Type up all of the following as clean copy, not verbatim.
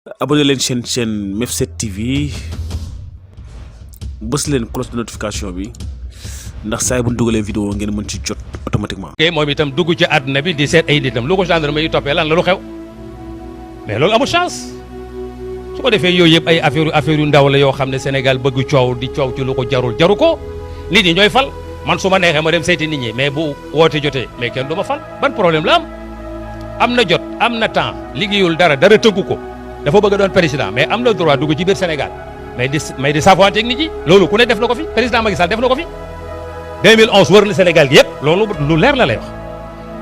abonné leen chaîne MEF7 TV bës leen cloche de notification bi ndax saa bu ñu dugalee vidéo ngeen mën ci jot automatiquement. moom itam dugg ci àdduna bi di seet ay nitam lu ko gendarme yi toppee lan la lu xew mais loolu amul chance su ko defee yooyu yëpp ay affaire yu ndaw la yoo xam ne Sénégal bëgg coow di coow ci lu ko jaru ko nit ñi ñooy fal man su ma neexee ma dem seeti nit ñi mais bu woote jotee mais kenn du ma fal ban problème la am na jot am na temps liggéeyul dara tëggu ko dafa bëgg a doon président mais am na droit dugg ci biir Sénégal mais di savoir technique yi loolu ku ne def na ko fi président Macky Sall def na ko fi 2011 wër na Sénégal gi yëpp loolu lu leer la lay wax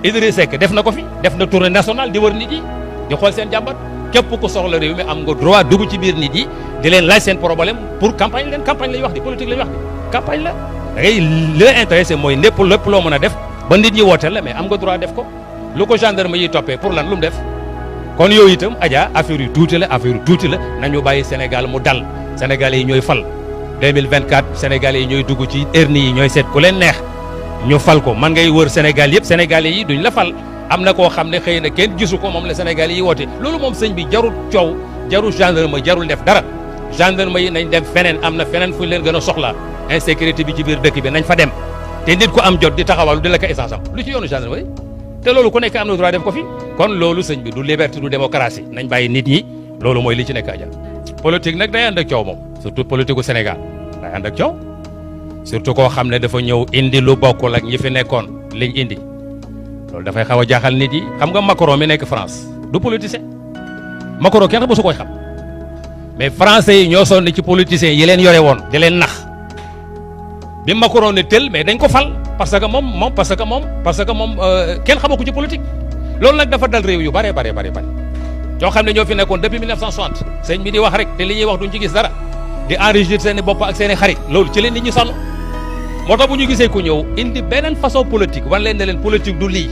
Idriss Seck def na ko fi def na tournée nationale di wër nit yi di xool seen jàmbat képp ku soxla réew mi am nga droit dugg ci biir nit yi di leen laaj seen problème pour campagne lañu wax di politique lañu wax di campagne la da ngay li intéressé mooy lépp loo mën a def ba nit ñi wooteel la mais am nga droit def ko lu ko gendarme yi toppee pour lan lu mu def kon yooyu itam Adja affaire yu tuuti la nañu bàyyi Sénégal mu dal Sénégalais yi ñooy fal 2024 Sénégalais yi ñooy dugg ci urne yi ñooy seet ku leen neex ñu fal ko man ngay wër Sénégal yëpp Sénégalais yi duñ la fal am na koo xam ne xëy na kenn gisu ko moom la Sénégalais yi woote loolu moom sëñ bi jarul coow jarul gendarme jarul def dara gendarme yi nañ dem feneen am na feneen fu ñu leen gën a soxlaa insécurité bi ci biir dëkk bi nañ fa dem te nit ku am jot di taxawal di la ko essence am lu ci yoonu gendarme te loolu ku nekk am na droit def ko fi kon loolu sëñ bi du liberté du démocratie nañ bàyyi nit ñi loolu mooy li ci nekk Adja politique nag day ànd ak coow moom surtout politique gu Sénégal day ànd ak coow surtout koo xam ne dafa ñëw indi lu bokkul ak ñi fi nekkoon liñ indi loolu dafay xaw a jaaxal nit yi xam nga Macron mi nekk France du politicien Macron kenn xam su koy xam mais français yi ñoo sonn ci politiciens yi leen yore woon di leen nax bi Macron ne tel mais dañ ko fal parce que moom kenn xamoo ko ci politique loolu nag dafa dal réew yu bare yoo xam ne ñoo fi nekkoon depuis 1960 sëñ bi di wax rek te li ñuy wax duñ ci gis dara di enrichir seen i bopp ak seen i xarit loolu ci leen nit ñi sonn moo tax bu ñu gisee ku ñëw indi beneen façon politique wan leen ne leen politique du lii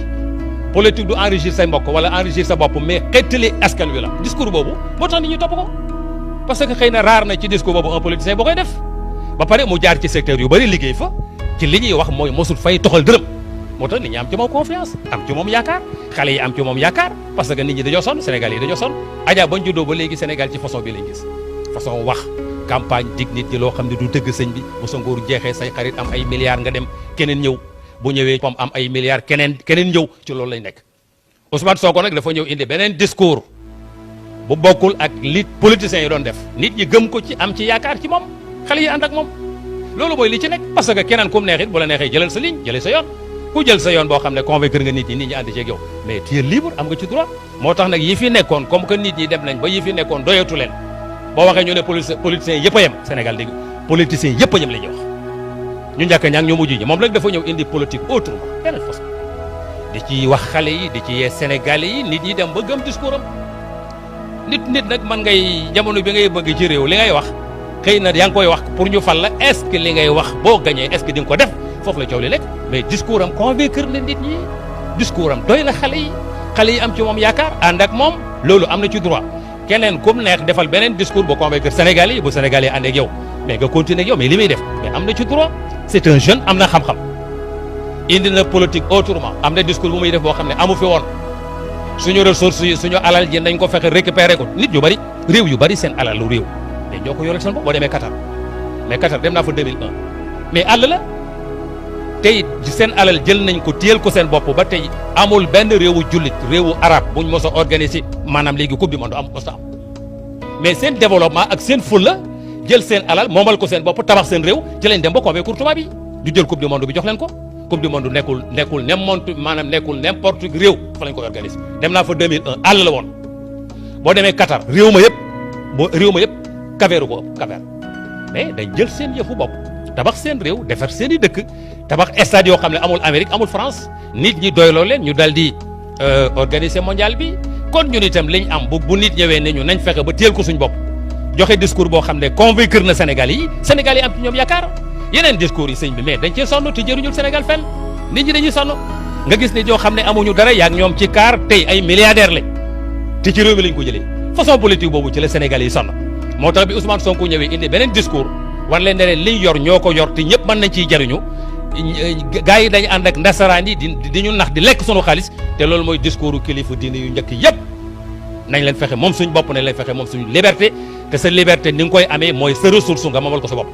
politique du enrichir say mbokk wala enrichir sa bopp mais xettali askan wi la discours boobu moo tax nit ñi topp ko parce que xëy na raar na ci discours boobu un politicien boo koy def ba pare mu jaar ci secteur yu bëri liggéey fa ci li ñuy wax mooy mosul fay toxal dërëm moo tax nit ñi am ci moom confiance am ci moom yaakaar xale yi am ci moom yaakaar parce que nit ñi dañoo sonn Sénégal yi dañoo sonn Adja bañ juddoo ba léegi Sénégal ci façon bi lañ gis façon wax campagne dig nit ñi loo xam ne du dëgg sëñ bi bu sa nguur jeexee say xarit am ay milliards nga dem keneen ñëw bu ñëwee moom am ay milliards keneen ñëw ci loolu lañ nekk Ousmane Sonko nag dafa ñëw indi beneen discours bu bokkul ak li politiciens yi doon def nit ñi gëm ko ci am ci yaakaar ci moom xale yi ànd ak moom loolu mooy li ci nekk parce que keneen ku mu neex it bu la neexee jëlal sa ligne jëlee sa yoon ku jël sa yoon boo xam ne convaincre nga nit ñi ànd ci ak yow mais tu es libre am nga ci droit moo tax nag yi fi nekkoon comme que nit ñi dem nañ ba yi fi nekkoon doyatu leen boo waxee ñu ne politiciens yëpp a yem Sénégal dégg politiciens yëpp a yem la ñuy wax ñu njëkk ñaa ngi ñu mujj ñi moom rek dafa ñëw indi politique autrement beneen façon di ci wax xale yi di ci yee Sénégalais yi nit ñi dem ba gëm discours am nit nag man ngay jamono bi ngay bëgg ci réew li ngay wax xëy na yaa ngi koy wax pour ñu fal la est-ce que li ngay wax boo gañee est-ce que di nga ko def foofu la coow li nekk mais discours am convaincre na nit ñi discours am doy na xale yi am ci moom yaakaar ànd ak moom loolu am na ci droit keneen comme neex defal beneen discours bu convaincre Sénégal yi bu Sénégal yi ànd ak yow mais nga continuer ak yow mais li muy def mais am na ci droit c'est un jeune am na xam-xam indi na politique autrement am na discours bu muy def boo xam ne amu fi woon suñu ressources yi suñu alal ji nañ ko fexe récupérer ko nit yu bari réew yu bari seen alal lu réew mais ñoo ko yoreel seen bopp boo demee Qatar mais Qatar dem naa fa 2001 mais àll la tey seen alal jël nañ ko téyel ko seen bopp ba tey amul benn réewu jullit réewu arab buñ mos a organiser maanaam léegi coupe du monde am mosta am mais seen développement ak seen fulla jël seen alal moomal ko seen bopp tabax seen réew ci lañ dem ba convaincre tubaab yi ñu jël coupe du monde bi jox leen ko coupe du monde nekkul n'importe réew fa lañ ko organiser dem naa fa 2001 àll la woon boo demee Qatar réew ma yëpp kaveeru ko kaveer mais dañ jël seen yëfu bopp tabax seen réew defar seen i dëkk tabax stade yoo xam ne amul Amérique amul France nit ñi doyloo leen ñu dal di organiser mondial bi kon ñun itam liñ am bu nit ñëwee ne ñu nañ fexe ba téel ko suñ bopp joxe discours boo xam ne convaincre na Sénégal yi am ci ñoom yaakaar yeneen discours yi sëñ bi mais dañ cee sonn te jëruñul Sénégal fenn nit ñi dañuy sonn nga gis nit yoo xam ne amuñu dara yaag ñoom ci kaar tey ay milliardaires lañ te ci réew mi lañ ko jëlee façon politique boobu ci la Sénégal yi sonn moo tax bi Ousmane Sonko ñëwee indi beneen discours war leen ne leen liñ yor ñoo ko yor te ñëpp mën nañ ciy jariñu gars yi dañu ànd ak ndasaraan yi di ñu nax di lekk sunu xaalis te loolu mooy discours kilifa diine yu njëkk yëpp nañ leen fexe moom suñ bopp nañ leen fexe moom suñu liberté te sa liberté ni nga koy amee mooy sa ressource nga moomal ko sa bopp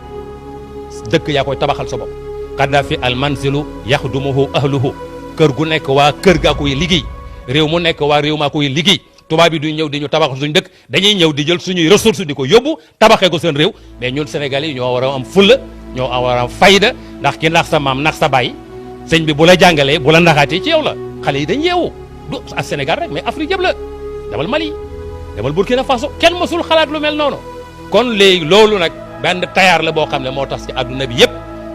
dëkk yaa koy tabaxal sa bopp Kadhafi al manzilu yaxdumuhu ahluhu kër gu nekk waa kër gaa koy liggéey réew mu nekk waa réew maa koy liggéey tubaab bi du ñëw di ñu tabaxal suñu dëkk dañuy ñëw di jël suñuy ressource di ko yóbbu tabaxee ko seen réew mais ñun Sénégalais yi ñoo war a am fulla ñoo war a am fayda ndax ki nax sa maam nax sa baay sëñ bi bu la jàngalee bu la naxaatee ci yow la xale yi dañ yeewu du ak Sénégal rek mais Afrique yëpp la demal Mali demal Burkina Faso kenn mësul xalaat lu mel noonu kon léegi loolu nag benn tayaar la boo xam ne moo tax ci adduna bi yëpp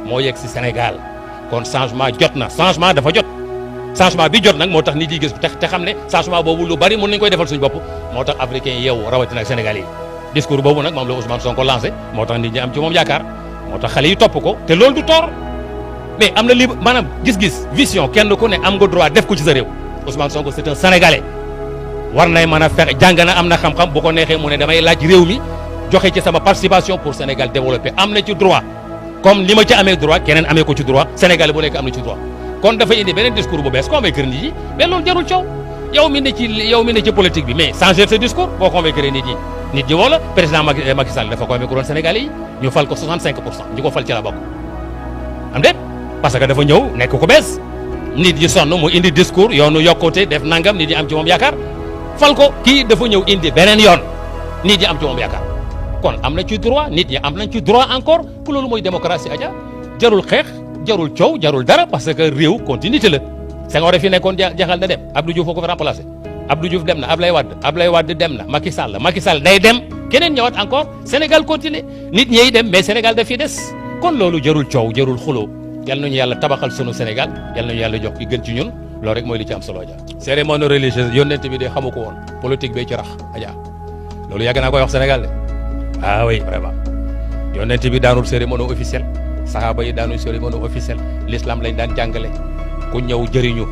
moo yegg si Sénégal kon changement jot na changement dafa jot changement bi jot nag moo tax nit yi gis te xam ne changement boobu lu bari mën nañu koy defal suñu bopp moo tax africain yi yeewu rawatina ak Sénégal yi discours boobu nag moom la Ousmane Sonko lancé moo tax nit ñi am ci moom yaakaar moo tax xale yi topp ko te loolu du tort mais am na li maanaam gis-gis vision kenn ku ne am nga droit def ko ci sa réew Ousmane Sonko c'est un Sénégalais war nay mën a fexe jàng na am na xam-xam bu ko neexee mu ne damay laaj réew mi joxe ci sama participation pour Sénégal développer am na ci droit comme li ma ci amee droit keneen amee ko ci droit Sénégalais bu nekk am na ci droit kon dafay indi beneen discours bu bees convaincre nit yi mais loolu jarul coow yow mi ne ci politique bi mais changer ce discours boo convaincre nit ñi woo la président Macky Sall dafa convaincre woon Sénégalais yi ñu fal ko 65% ñi ko fal ci la bokk am déet parce que dafa ñëw nekk ko bees nit yi sonn mu indi discours yoonu yokkute def nangam nit yi am ci moom yaakaar fal ko kii dafa ñëw indi beneen yoon nit yi am ci moom yaakaar kon am na ci droit nit ñi am nañ ci droit encore pour loolu mooy démocratie aja jarul xeex jarul coow jarul dara parce que réew continuité la Senghor fi nekkoon jaxal na dem Abdou Diouf ko fi remplacé Abdou Diouf dem na Ablaye Wade dem na Macky Sall day dem keneen ñëwaat encore Sénégal continué nit ñey dem mais Sénégal daf fi des kon loolu jarul coow jarul xuloo yal nañu yàlla tabaxal sunu Sénégal yal nañu yàlla jox ki gën ci ñun loolu rek mooy li ci am solo Adja. cérémonie religieuse yónnent bi de xamu ko woon politique bay ci rax Adja loolu yàgg naa koy wax Sénégal de ah oui vraiment yónnent bi daanul cérémonie officielle saxaaba yi daanul cérémonie officielle l'islam lañ daan jàngale ku ñëw jëriñu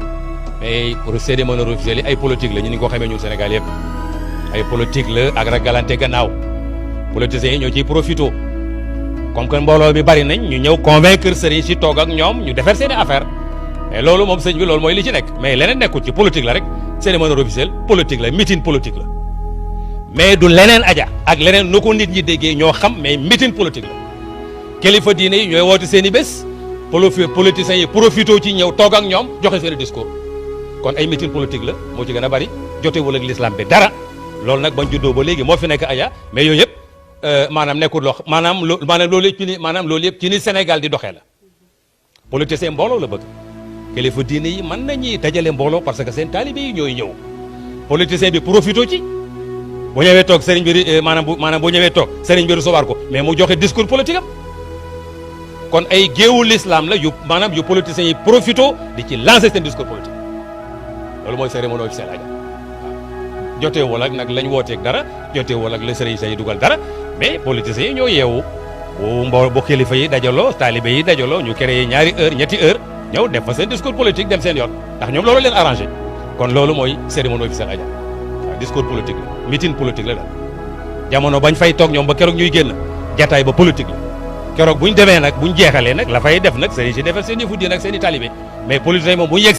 mais pour cérémonie officielle yi ay politique la ñu ni ko xamee ñun Sénégal yëpp ay politique la ak ragalante gannaaw politiciens yi ñoo ciy profito comme que mbooloo mi bari nañ ñu ñëw convaincre sëriñ si toog ak ñoom ñu defar seen i affaire mais loolu moom sëñ bi loolu mooy li ci nekk mais leneen nekkul ci politique la rek cérémonie officielle politique la meeting politique la mais du leneen Adja ak leneen nu ko nit ñi déggee ñoo xam mais meeting politique la kilifa diine yi ñooy woote seen i bés politiciens yi profito ci ñëw toog ak ñoom joxe seen i discours kon ay meeting politique la moo ci gën a bari jotewul ak l'islam bi dara loolu nag bañ juddoo ba léegi moo fi nekk Adja mais yooyu yëpp maanaam nekkul loo maanaam loolu yëpp ci ni maanaam loolu yëpp ci ni Sénégal di doxee la politicien mbooloo la bëgg kilifa diine yi mën nañuy dajale mbooloo parce que seen taalibe yi ñooy ñëw politicien bi profito ci bu ñëwee toog sëriñ bi maanaam bu ñëwee toog sëriñ bi recevoir ko mais mu joxe discours politique am kon ay géewu l'islam la yu maanaam yu politiciens yi profito di ci lancer seen discours politique loolu mooy cérémonie officielle Adja waaw joteewul ak nag lañ wooteeg dara joteewul ak la sëriñ say dugal dara mais politiciens yi ñoo yeewu bu kilifa yi dajaloo taalibe yi dajaloo ñu créé ñaari heure ñetti heure ñëw def fa seen discours politique dem seen yoon ndax ñoom loolu leen arrangé kon loolu mooy cérémonie officielle Adja waaw discours politique la meeting politique la daal jamono bañ fay toog ñoom ba keroog ñuy génn jataay ba politique la keroog buñ demee nag buñ jeexalee nag la fay def nag sëriñ si defal seen yëfu diine ak seen i taalibe mais politiciens moom buñ yegg